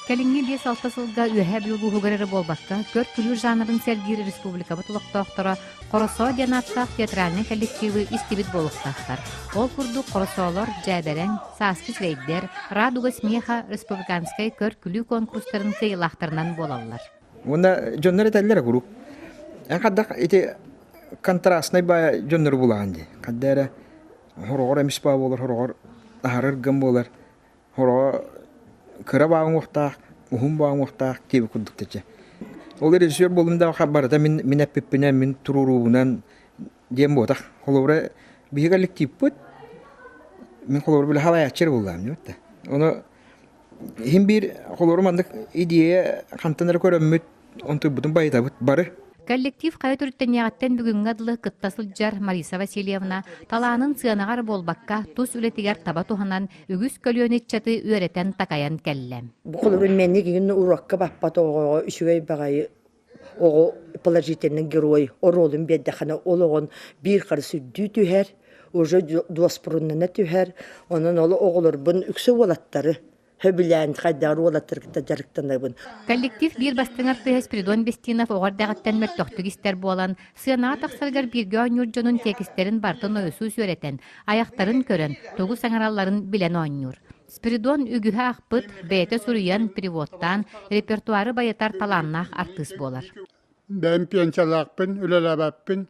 Кэлиҥҥи 5-6 сылга Үөһээ Бүлүү улууһугар эрэ буолбакка, көр-күлүү жанрын сэргиир республикабыт олохтоохторо Хоросоо диэн ааттаах театральнай коллективы истибит буолуохтаахтар. Ол курдук Хоросоолор, Дьээбэрэҥ, Сааскы сирэйдэр, Радуга смеха республиканскай көр-күлүү конкурстарын кыайыылаахтарынан буолаллар. Уонна дьоннор этэллэр куруук. Эн хайдах ити контрастнай баай дьоннору булаҕын дии. Ханна эрэ хороҕор эмис баа буолар, хороҕор аһарар гын буолар. Хороҕо кыра баа уҥуохтаах, уһун баа уҥуохтаах диэбит курдук тэчэ. Ол режиссер буоллум да барыта мин мин эппиппинэн, мин туруоруубунан диэн буотах. Холобура, биһиги коллективпыт мин холобура били халайааччы эрэ буоллаҕым дии Ону иһин биир холобура маннык идея хантан эрэ көрөммүт, онтуйбутун байытабыт бары. Коллектив хайа төрүттэниэҕиттэн бүгүҥҥэ дылы кытта сылдьар Мариса Васильевна талаанын сыанаҕа эрэ буолбакка, тус үлэтигэр таба туһанан, үгүс көлүөнэ ыччаты үөрэтэн-такайан кэллэ. Бу холобур мэнник игин уруокка баппат оҕоҕо үчүгэй баҕайы оҕо положительный герой оруолун биэрдэххинэ ол оҕон биир харыс үрдүү түһэр, уже дуоспуруннана түһэр. Онон ол оҕолорбун үксэ уолаттары сөбүлээн хайдах уолаттары кытта дьарыктанабын. Коллектив биир бастыҥ артыыһа Спиридон Бестинов оҕо эрдэҕиттэн мөлтөхтүк истэр буолан, сыанаҕа тахсарыгар бииргэ оонньуур дьонун тиэкистэрин барытын ойусуу үөрэтэн, айахтарын көрөн, тугу саҥаралларын билэн оонньуур. Спиридон үгүһү аахпыт, бэйэтэ суруйан, переводтаан, репертуары байытар талааннаах артыыс буолар. Бэйэм пенсиялаахпын, үлэлээбэппин.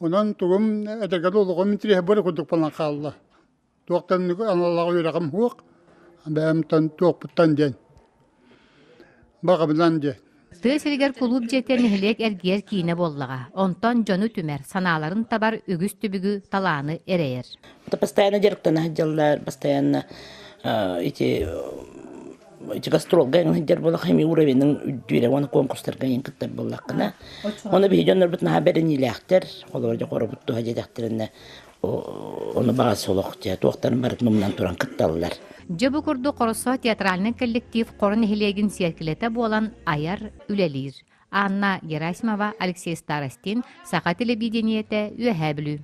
Онон тугум эдэргэ олоҕум интириэһэ бары курдук буолан хаалла. Туохтан аналлаах үөрэҕим суох, бэйэмтэн туохпуттан диэн, баҕабынан диэн. Тыа сиригэр кулууп дьиэтэ нэһилиэк эргийэр киинэ буоллаҕа. Онтон дьону түмэр, санааларын табар үгүс түбүгү, талааны эрэйэр. Постоянно дьарыктана сылдьаллар, постоянно эти эти гастролга сылдьар буоллахха эмиэ уровеньын үрдүүрэ уонна конкурстарга иһин кыттар буоллаххына. Оны биһи дьоннорбут наһаа бэриниилээхтэр, холобур дьэ хоробут туһа диэтэхтэринэ ону баҕас олох дьэ туохтарын барытын умнан туран кытталлар. Дьэ бу курдук Хоросо театральнай коллектив Хоро нэһилиэгин сиэркилэтэ буолан айар, үлэлиир. Анна Герасимова, Алексей Старостин, Саха телевидениетэ, Үөһээ Бүлүү.